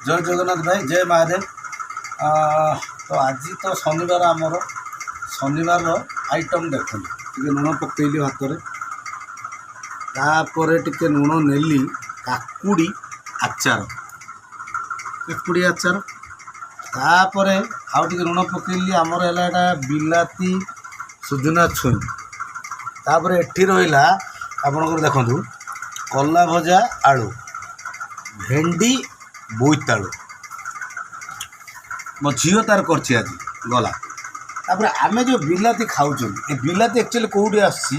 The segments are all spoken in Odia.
ଜୟ ଜଗନ୍ନାଥ ଭାଇ, ଜୟ ମହାଦେବ। ତ ଆଜି ତ ଶନିବାର। ଆମର ଶନିବାରର ଆଇଟମ୍ ଦେଖନ୍ତୁ। ଟିକେ ଲୁଣ ପକେଇଲି ଭାତରେ, ତାପରେ ଟିକେ ଲୁଣ ନେଲି। କାକୁଡ଼ି ଆଚାର, କାକୁଡ଼ି ଆଚାର। ତାପରେ ଆଉ ଟିକେ ଲୁଣ ପକେଇଲି। ଆମର ହେଲା ଏଇଟା ବିଲାତି ସୁଜୁନା ଛୁଇଁ। ତାପରେ ଏଠି ରହିଲା ଆପଣଙ୍କର, ଦେଖନ୍ତୁ, କଲରା ଭଜା, ଆଳୁ, ଭେଣ୍ଡି, ବୋଇତାଳୁ। ମୋ ଝିଅ ତାର କରିଛି ଆଜି, ଗଲା। ତାପରେ ଆମେ ଯେଉଁ ବିଲାତି ଖାଉଛନ୍ତି, ଏ ବିଲାତି ଆକ୍ଚୁଆଲି କେଉଁଠି ଆସୁଛି,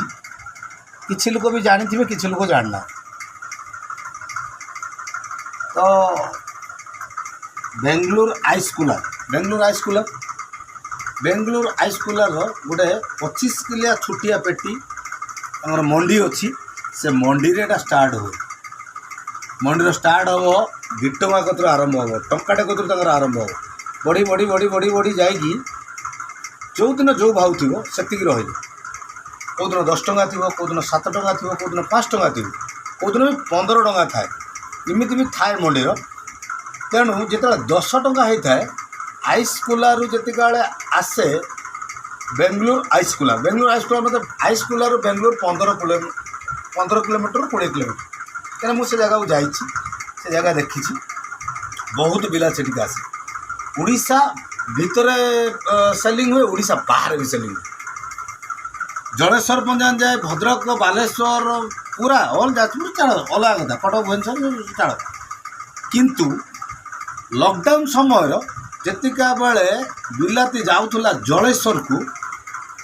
କିଛି ଲୋକ ବି ଜାଣିଥିବେ, କିଛି ଲୋକ ଜାଣିନାହାନ୍ତି। ତ Bangalore ice cooler, Bangalore ice cooler, Bangalore ice କୁଲାରର ଗୋଟେ 25 କିଲିଆ ଛୋଟିଆ ପେଟି। ତାଙ୍କର ମଣ୍ଡି ଅଛି, ସେ ମଣ୍ଡିରେ ଏଇଟା ଷ୍ଟାର୍ଟ ହୁଏ। ମଣ୍ଡିର ଷ୍ଟାର୍ଟ ହେବ, 2 ଟଙ୍କା କତିରୁ ଆରମ୍ଭ ହେବ, ଟଙ୍କାଟେ କତିରୁ ତାଙ୍କର ଆରମ୍ଭ ହେବ। ବଢ଼ି ବଢ଼ି ବଢ଼ି ବଢ଼ି ବଢ଼ି ଯାଇକି ଯେଉଁଦିନ ଯେଉଁ ଭାଉ ଥିବ ସେତିକି ରହିବ। କେଉଁଦିନ 10 ଟଙ୍କା ଥିବ, କେଉଁଦିନ 7 ଟଙ୍କା ଥିବ, କେଉଁଦିନ 5 ଟଙ୍କା ଥିବ, କେଉଁଦିନ ବି 15 ଟଙ୍କା ଥାଏ। ଏମିତି ବି ଥାଏ ମଣ୍ଡିର। ତେଣୁ ଯେତେବେଳେ 10 ଟଙ୍କା ହେଇଥାଏ, ଆଇସ୍ କୁଲାରୁ ଯେତିକିବେଳେ ଆସେ Bangalore ice cooler, Bangalore ice Cuellar ମୋତେ ଆଇସ୍ କୁଲାରୁ ବେଙ୍ଗଲୋର 15 କିଲୋମିଟରରୁ 20 କିଲୋମିଟର। କାହିଁକିନା ମୁଁ ସେ ଜାଗାକୁ ଯାଇଛି, ସେ ଜାଗା ଦେଖିଛି। ବହୁତ ବିଲାତି ସେଠିକି ଆସେ। ଓଡ଼ିଶା ଭିତରେ ସେଲିଂ ହୁଏ, ଓଡ଼ିଶା ବାହାରେ ବି ସେଲିଂ ହୁଏ। ଜଳେଶ୍ୱର ପର୍ଯ୍ୟନ୍ତ ଯାଏ, ଭଦ୍ରକ, ବାଲେଶ୍ୱର, ପୁରା ଅଲ୍ ଯାଜପୁର ଛାଡ଼, ଅଲଗା କଥା, କଟକ, ଭୁବନେଶ୍ୱର ଛାଡ଼। କିନ୍ତୁ ଲକଡାଉନ୍ ସମୟର ଯେତିକା ବେଳେ ବିଲାତି ଯାଉଥିଲା ଜଳେଶ୍ୱରକୁ,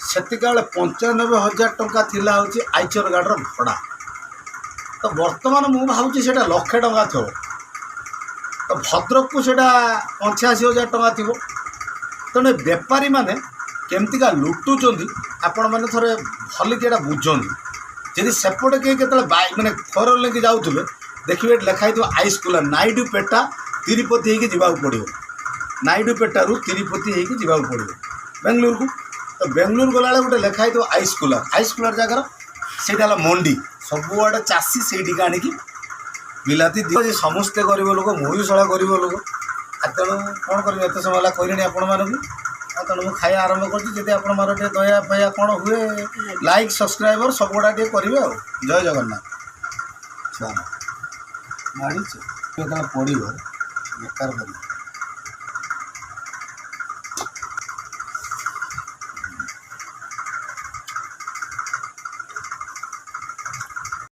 ସେତିକା ବେଳେ 95,000 ଟଙ୍କା ଥିଲା ହେଉଛି ଆଇଚର ଗାଡ଼ିର ଭଡ଼ା। ତ ବର୍ତ୍ତମାନ ମୁଁ ଭାବୁଛି ସେଇଟା ଲକ୍ଷେ ଟଙ୍କା ଥିବ। ତ ଭଦ୍ରକକୁ ସେଇଟା 85,000 ଟଙ୍କା ଥିବ। ତେଣୁ ଏ ବେପାରୀମାନେ କେମିତିକା ଲୁଟୁଛନ୍ତି, ଆପଣମାନେ ଥରେ ଭଲିକି ଏଇଟା ବୁଝନ୍ତୁ। ଯଦି ସେପଟେ କେହି କେତେବେଳେ ବାଇକ୍ ମାନେ ଫୋର ନେଇକି ଯାଉଥିବେ, ଦେଖିବେ ଏଠି ଲେଖା ହେଇଥିବ ଆଇସ୍ କୁଲାର, ନାଇଡୁ ପେଟା, ତିରୁପତି ହେଇକି ଯିବାକୁ ପଡ଼ିବ। ନାଇଡୁ ପେଟାରୁ ତିରୁପତି ହେଇକି ଯିବାକୁ ପଡ଼ିବ ବେଙ୍ଗଲୁରୁକୁ। ତ ବେଙ୍ଗଲୁରୁ ଗଲାବେଳେ ଗୋଟେ ଲେଖା ହେଇଥିବ ଆଇସ୍ କୁଲାର। ଆଇସ୍ କୁଲାର ଜାଗାର ସେଇଟା ହେଲା ମଣ୍ଡି। ସବୁଆଡ଼େ ଚାଷୀ ସେଇଠିକି ଆଣିକି ବିଲାତି ଦିଅ। ସମସ୍ତେ ଗରିବ ଲୋକ, ମୁଁ ବି ଶଳା ଗରିବ ଲୋକ। ଆଉ ତେଣୁ କ'ଣ କରିବି? ଏତେ ସମୟ ହେଲା କହିଲିଣି ଆପଣମାନଙ୍କୁ। ଆଉ ତେଣୁ ମୁଁ ଖାଇବା ଆରମ୍ଭ କରୁଛି। ଯଦି ଆପଣଙ୍କର ଟିକେ ଦୟା ଫୟା କ'ଣ ହୁଏ, ଲାଇକ୍, ସବସ୍କ୍ରାଇବର ସବୁଗୁଡ଼ା ଟିକେ କରିବେ। ଆଉ ଜୟ ଜଗନ୍ନାଥ। ଛୁଆ ମାଡ଼ିଛି, ଯେତେବେଳେ ପଡ଼ିବ ବେକାର କରିବ।